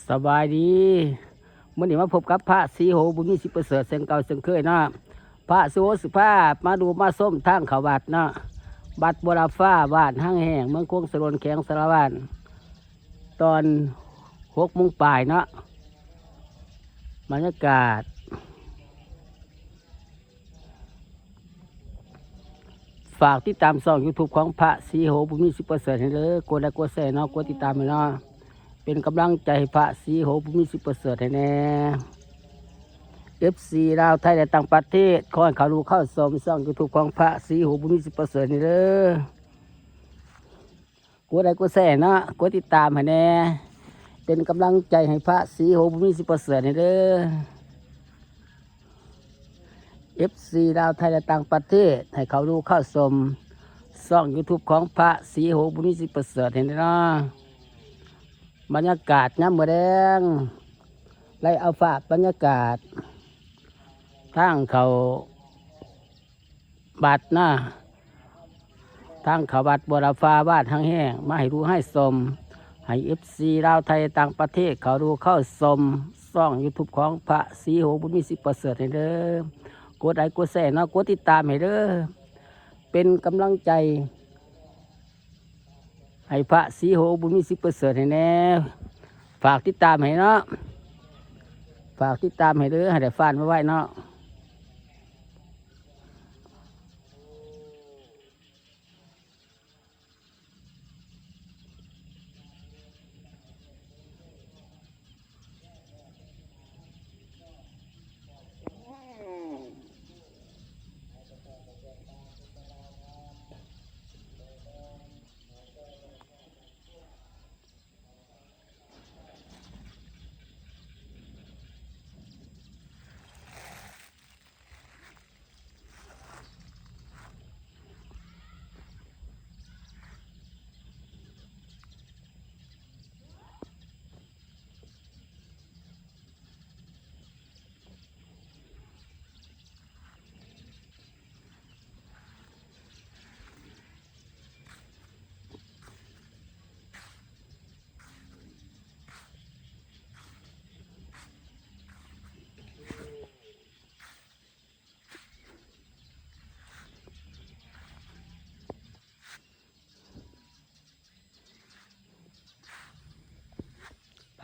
ສະບາຍດີ ມື້ນີ້ມາພົບກັບພະສີໂຫ ບຸນມີ ສິບປະເສີດ ເຊັ່ນເກົ່າເຊັ່ນເຄີຍເນາະ. ພະສີໂຫຊິພາມາດູມາຊົມທາງເຂົ້າວັດເນາະ, ວັດບົວລະຟ້າ ບ້ານຮັງແຮງ ເມືອງໂຂງສະໂດນ ແຂວງສາລະວັນ ຕອນຫົກໂມງປາຍເນາະ. ບັນຍາກາດ ຝາກຕິດຕາມຊ່ອງຢູທູບຂອງພະສີໂຫ ບຸນມີ ສິບປະເສີດ ໃຫ້ເດີ. ກົດໄລກົດແຊເນາະ, ກົດຕິດຕາມໃຫ້ເນາະ, ເປັນກຳລັງໃຈໃຫ້ພະສີໂຫ ບຸນມີ ສິບປະເສີດ ໃຫ້ແດ່. ເອັຟຊີລາວ ໄທ ແລະ ຕ່າງປະເທດ ຂໍໃຫ້ເຂົ້າດູເຂົ້າຊົມຊ່ອງຢູທູບຂອງພະສີໂຫ ບຸນມີ ສິບປະເສີດ ໃຫ້ເດີ. ກົດໄລກົດແຊເນາະ, ກົດຕິດຕາມໃຫ້ແດ່, ເປັນກຳລັງໃຈໃຫ້ພະສີໂຫ ບຸນມີ ສິບປະເສີດ ໃຫ້ເດີ. ເອັຟຊີລາວ ໄທ ແລະ ຕ່າງປະເທດ ໃຫ້ເຂົ້າດູເຂົ້າຊົມຊ່ອງຢູທູບຂອງພະສີໂຫ ບຸນມີ ສິບປະເສີດ ໃຫ້ແດ່ເນາະ. ບັນຍາກາດຍາມມື້ແລງ ໄລ່ເອົາພາບບັນຍາກາດທາງເຂົ້າ ວັດນະ, ທາງເຂົ້າວັດບົວລະຟ້າ ບ້ານຮັງແຮງ ມາໃຫ້ດູໃຫ້ຊົມ, ໃຫ້ເອັຟຊີລາວ ໄທ ຕ່າງປະເທດ ເຂົ້າດູເຂົ້າຊົມຊ່ອງຢູທູບຂອງພະສີໂຫ ບຸນມີ ສິບປະເສີດ ໃຫ້ເດີ. ກົດໄລກົດແຊເນາະ, ກົດຕິດຕາມໃຫ້ເດີ, ເປັນກຳລັງໃຈໃຫ້ພະສີໂຫ ບຸນມີ ສິບປະເສີດ ໃຫ້ແດ່. ຝາກຕິດຕາມໃຫ້ເນາະ, ຝາກຕິດຕາມໃຫ້ເດີ, ໃຫ້ໄດ້ຟານໄວໆເນາະ.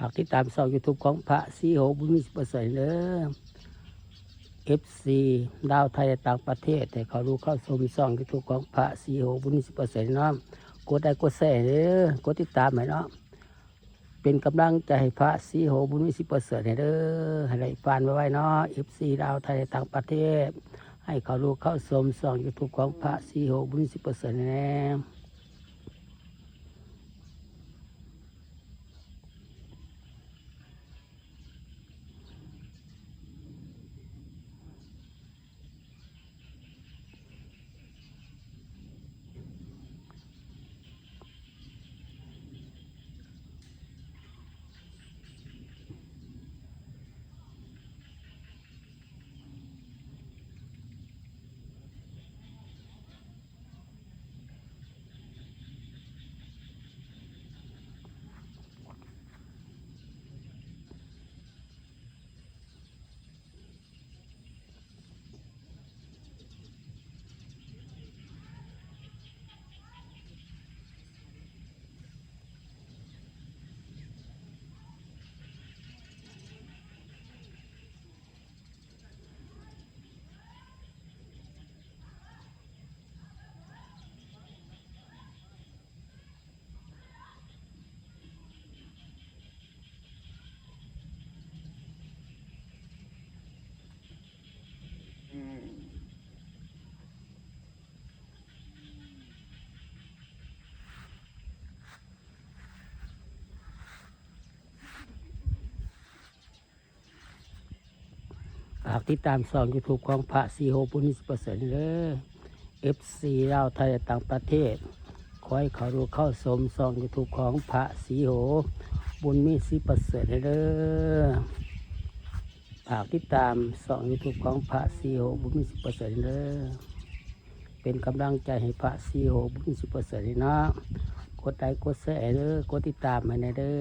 ຝາກຕິດຕາມຊ່ອງຢູທູບຂອງພະສີໂຫ ບຸນມີ ສິບປະເສີດ ເດີ. ເອັຟຊີລາວ ໄທ ແລະ ຕ່າງປະເທດ ໃຫ້ເຂົ້າດູເຂົ້າຊົມຊ່ອງຢູທູບຂອງພະສີໂຫ ບຸນມີ ສິບປະເສີດ ເນາະ. ກົດໄລກົດແຊເດີ, ກົດຕິດຕາມໃຫ້ເນາະ, ເປັນກຳລັງໃຈໃຫ້ພະສີໂຫ ບຸນມີ ສິບປະເສີດ ໃຫ້ເດີ, ໃຫ້ໄດ້ຟານໄວໆເນາະ. ເອັຟຊີລາວ ໄທ ແລະ ຕ່າງປະເທດ ໃຫ້ເຂົ້າດູເຂົ້າຊົມຊ່ອງຢູທູບຂອງພະສີໂຫ ບຸນມີ ສິບປະເສີດ ໃຫ້ແດ່. ຝາກຕິດຕາມຊ່ອງຢູທູບຂອງພະສີໂຫ ບຸນມີ ສິບປະເສີດ ເດີ. ເອັຟຊີລາວ ໄທ ແລະ ຕ່າງປະເທດ ຂໍໃຫ້ເຂົ້າດູເຂົ້າຊົມຊ່ອງຢູທູບຂອງພະສີໂຫ ບຸນມີ ສິບປະເສີດ ໃຫ້ເດີ. ຝາກຕິດຕາມຊ່ອງຢູທູບຂອງພະສີໂຫ ບຸນມີ ສິບປະເສີດ ໃຫ້ເດີ. ເປັນກຳລັງໃຈໃຫ້ພະສີໂຫ ບຸນມີ ສິບປະເສີດ ໃຫ້ເນາະ. ກົດໄລກົດແຊເດີ, ກົດຕິດຕາມໃຫ້ແດ່ເດີ.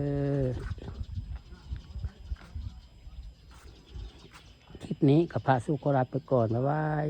ນີ້ກໍພະສົງຂໍລາໄປກ່ອນ ບາຍບາຍ.